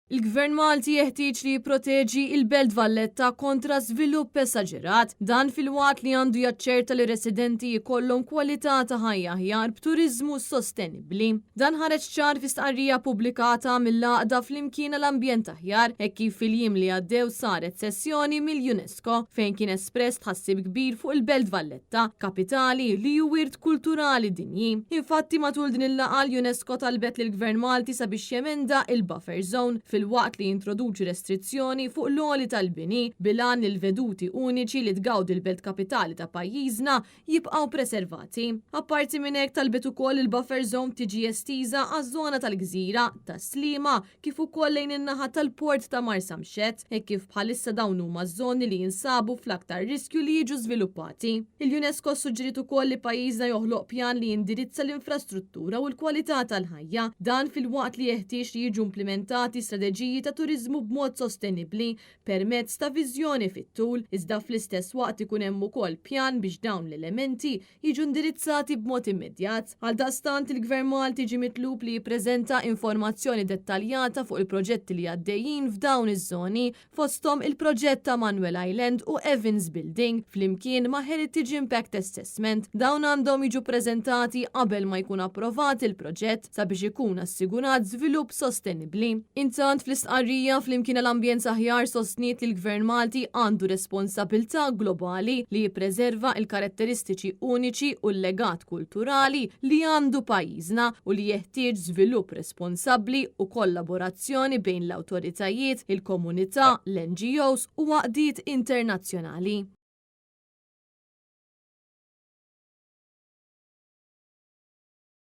Il-Gvern Malti jeħtieġ li jipproteġi il-Belt Valletta kontra żvilupp esaġerat, dan filwaqt li għandu jaċċerta li residenti jkollhom kwalità ta' ħajja aħjar b'turiżmu sostenibbli. Dan ħareġ ċar fi stqarrija pubblikata mill-għaqda Flimkien għal Ambjent Aħjar hekk kif fil-jiem li għaddew saret sessjoni mill-UNESCO fejn kien espress tħassib kbir fuq il-Belt Valletta, kapitali li hu wirt kulturali dinji. Infatti matul din il-laqgħa l-UNESCO talbet lill-Gvern Malti sabiex jemenda il-buffer zone filwaqt li jintroduċi restrizzjoni fuq l-għoli tal-bini bil-għan li l-veduti uniċi li tgawdi l-belt kapitali ta' pajjiżna jibqgħu preservati. Apparti minn hekk talbet ukoll il-buffer zone tiġi estiża għaż-żona tal-Gżira, tas-Sliema kif ukoll lejn in-naħa tal-Port ta' Marsamxett, hekk kif bħalissa dawn huma żoni li jinsabu fl-aktar riskju li jiġu żviluppati. Il-UNESCO ssuġġeriet ukoll li pajjiżna joħloq pjan li jindirizza l-infrastruttura u l-kwalità tal-ħajja, dan filwaqt li jeħtieġ li jiġu implimentati strateġiji ta' turiżmu b'mod sostenibbli permezz ta' viżjoni fit-tul, iżda fl-istess waqt ikun hemm ukoll pjan biex dawn l-elementi jiġu indirizzati b'mod immedjat. Għaldaqstant, il-Gvern Malti ġie mitlub li jippreżenta informazzjoni dettaljata fuq il-proġetti li għaddejjin f'dawn iż-żoni, fosthom il-proġett ta' Manuel Island u Evans Building, flimkien ma' Heritage Impact Assessment. Dawn għandhom jiġu ppreżentati qabel ma jkun approvat il-proġett sabiex ikun assigurat żvilupp sostenibbli. Intant, fl-istqarrija, Flimkien għal Ambjent Aħjar sostniet li l-Gvern Malti għandu responsabilità globali li jippreserva l-karatteristiċi uniċi u l-legat kulturali li għandu pajjiżna u li jeħtieġ żvilupp responsabbli u kollaborazzjoni bejn l-awtoritajiet, il-komunità, l-NGOs u għaqdiet internazzjonali.